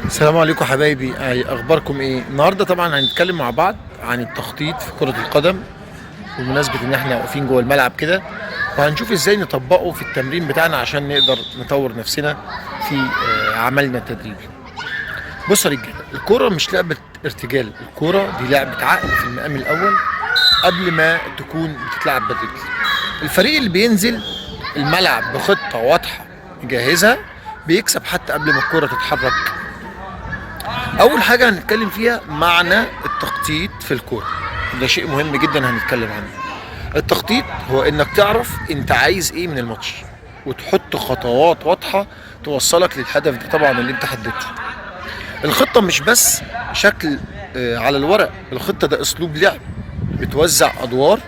السلام عليكم حبايبي، اخباركم ايه؟ النهارده طبعا هنتكلم مع بعض عن التخطيط في كرة القدم، بمناسبة ان احنا واقفين جوه الملعب كده، وهنشوف ازاي نطبقه في التمرين بتاعنا عشان نقدر نطور نفسنا في عملنا التدريبي. بصوا يا رجاله، الكرة مش لعبة ارتجال، الكرة دي لعبة عقل في المقام الاول قبل ما تكون بتتلعب بالرجل. الفريق اللي بينزل الملعب بخطة واضحة يجهزها بيكسب حتى قبل ما الكرة تتحرك. اول حاجة هنتكلم فيها معنى التخطيط في الكوره، ده شيء مهم جدا هنتكلم عنه. التخطيط هو انك تعرف انت عايز ايه من الماتش وتحط خطوات واضحة توصلك للهدف ده طبعا اللي انت حددته. الخطة مش بس شكل على الورق، الخطة ده اسلوب لعب، بتوزع ادوار،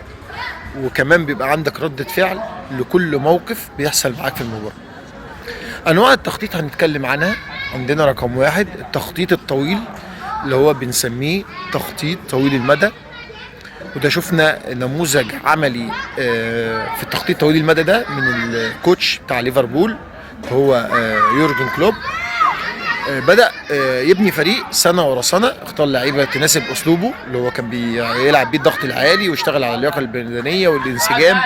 وكمان بيبقى عندك ردة فعل لكل موقف بيحصل معاك في المباراة. انواع التخطيط هنتكلم عنها. عندنا رقم واحد التخطيط الطويل اللي هو بنسميه تخطيط طويل المدى، وده شفنا نموذج عملي في التخطيط طويل المدى ده من ال coach بتاع ليفربول، هو يورجن كلوب. بدأ يبني فريق سنة ورا سنة، اختار لعيبة تناسب أسلوبه اللي هو كان بيلعب بيه الضغط العالي واشتغل على اللياقة البدنية والانسجام،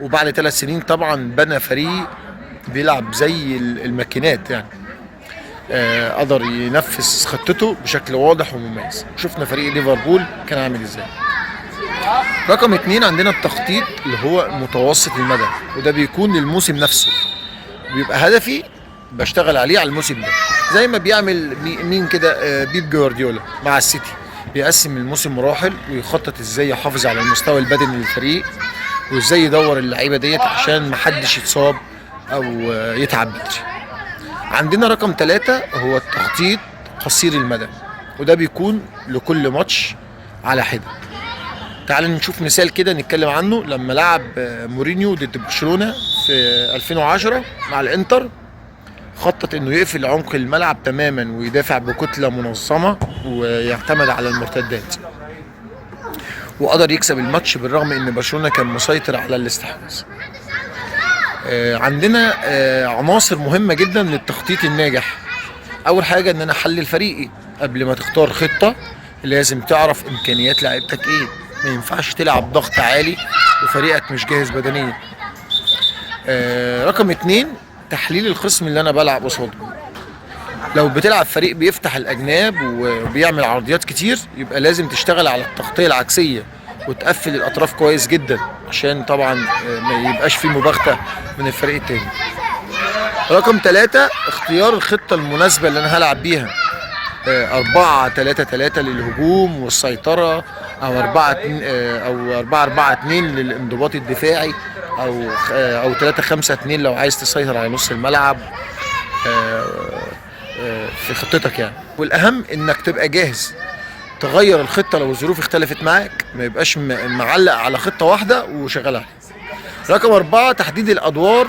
وبعد 3 سنين طبعا بنى فريق بيلعب زي الماكينات يعني. قدر ينفذ خطته بشكل واضح ومميز. شفنا فريق ليفربول كان عامل ازاي. رقم 2 عندنا التخطيط اللي هو متوسط المدى، وده بيكون للموسم نفسه، بيبقى هدفي بشتغل عليه على الموسم ده، زي ما بيعمل مين كده، بيب جوارديولا مع السيتي، بيقسم الموسم مراحل ويخطط ازاي يحافظ على المستوى البدني للفريق وازاي يدور اللعيبة ديت عشان محدش يتصاب او يتعب بدري. عندنا رقم 3 هو التخطيط قصير المدى، وده بيكون لكل ماتش على حدة. تعال نشوف مثال كده نتكلم عنه. لما لعب مورينيو ضد برشلونة في 2010 مع الانتر، خطط انه يقفل عمق الملعب تماما ويدافع بكتلة منظمة ويعتمد على المرتدات، وقدر يكسب الماتش بالرغم ان برشلونة كان مسيطر على الاستحواذ. عندنا عناصر مهمة جدا للتخطيط الناجح. اول حاجة ان انا احلل فريقي. قبل ما تختار خطة لازم تعرف امكانيات لعيبتك ايه، ما ينفعش تلعب ضغط عالي وفريقك مش جاهز بدنيا. رقم 2 تحليل الخصم اللي انا بلعب قصاده. لو بتلعب فريق بيفتح الاجناب وبيعمل عرضيات كتير، يبقى لازم تشتغل على التغطية العكسية وتقفل الاطراف كويس جدا، عشان طبعا ما يبقاش في مباغتة من الفريق التاني. رقم 3 اختيار الخطة المناسبة اللي انا هلعب بيها، 4-3-3 للهجوم والسيطرة، أو 4-2، أو 4-4-2 للانضباط الدفاعي، أو 3-5-2 لو عايز تسيطر على نص الملعب في خطتك يعني. والأهم إنك تبقى جاهز تغير الخطة لو الظروف اختلفت معاك، ما يبقاش معلق على خطة واحدة وشغال عليها. رقم 4 تحديد الأدوار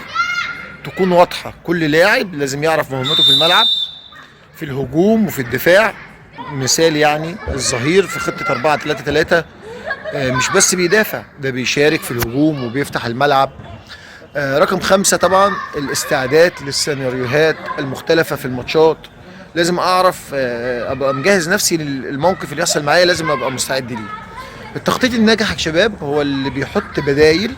تكون واضحة، كل لاعب لازم يعرف مهمته في الملعب، في الهجوم وفي الدفاع. مثال يعني الظهير في خطة 4-3-3 مش بس بيدافع، ده بيشارك في الهجوم وبيفتح الملعب. رقم 5 طبعا الاستعداد للسيناريوهات المختلفة في الماتشات. لازم اعرف ابقى مجهز نفسي للموقف اللي يحصل معايا، لازم ابقى مستعد ليه. التخطيط الناجح يا شباب هو اللي بيحط بدايل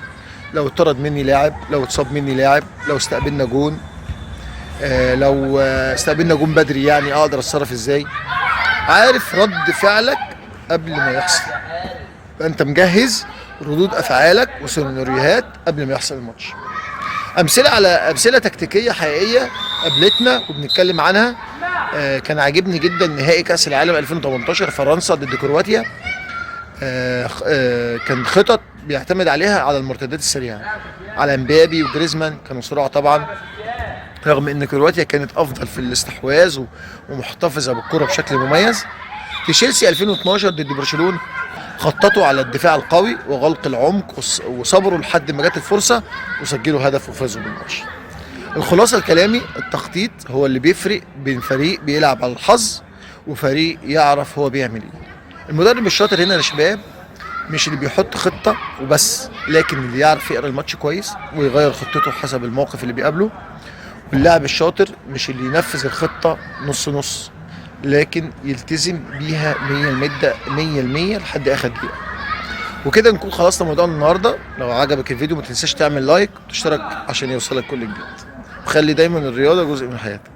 لو اتطرد مني لاعب، لو اتصاب مني لاعب، لو استقبلنا جون، لو استقبلنا جون بدري، يعني اقدر اتصرف ازاي. عارف رد فعلك قبل ما يحصل، يبقى انت مجهز ردود افعالك وسيناريوهات قبل ما يحصل الماتش. امثلة على امثلة تكتيكية حقيقية قابلتنا وبنتكلم عنها. كان عاجبني جدا نهائي كاس العالم 2018 فرنسا ضد كرواتيا. كان خطط بيعتمد عليها على المرتدات السريعة على مبابي وجريزمان، كانوا صراع طبعا، رغم ان كرواتيا كانت افضل في الاستحواذ ومحتفظه بالكرة بشكل مميز. تشيلسي 2012 ضد برشلونة، خططوا على الدفاع القوي وغلق العمق وصبروا لحد ما جت الفرصة وسجلوا هدف وفازوا بالماتش. الخلاصة الكلامي، التخطيط هو اللي بيفرق بين فريق بيلعب على الحظ وفريق يعرف هو بيعمل ايه. المدرب الشاطر هنا يا شباب مش اللي بيحط خطه وبس، لكن اللي يعرف يقرا الماتش كويس ويغير خطته حسب الموقف اللي بيقابله. واللاعب الشاطر مش اللي ينفذ الخطة نص نص، لكن يلتزم بيها 100% لحد اخر دقيقة. وكده نكون خلصنا موضوعنا النهارده. لو عجبك الفيديو ما تنساش تعمل like وتشترك عشان يوصلك كل جديد، وخلي دايما الرياضة جزء من حياتك.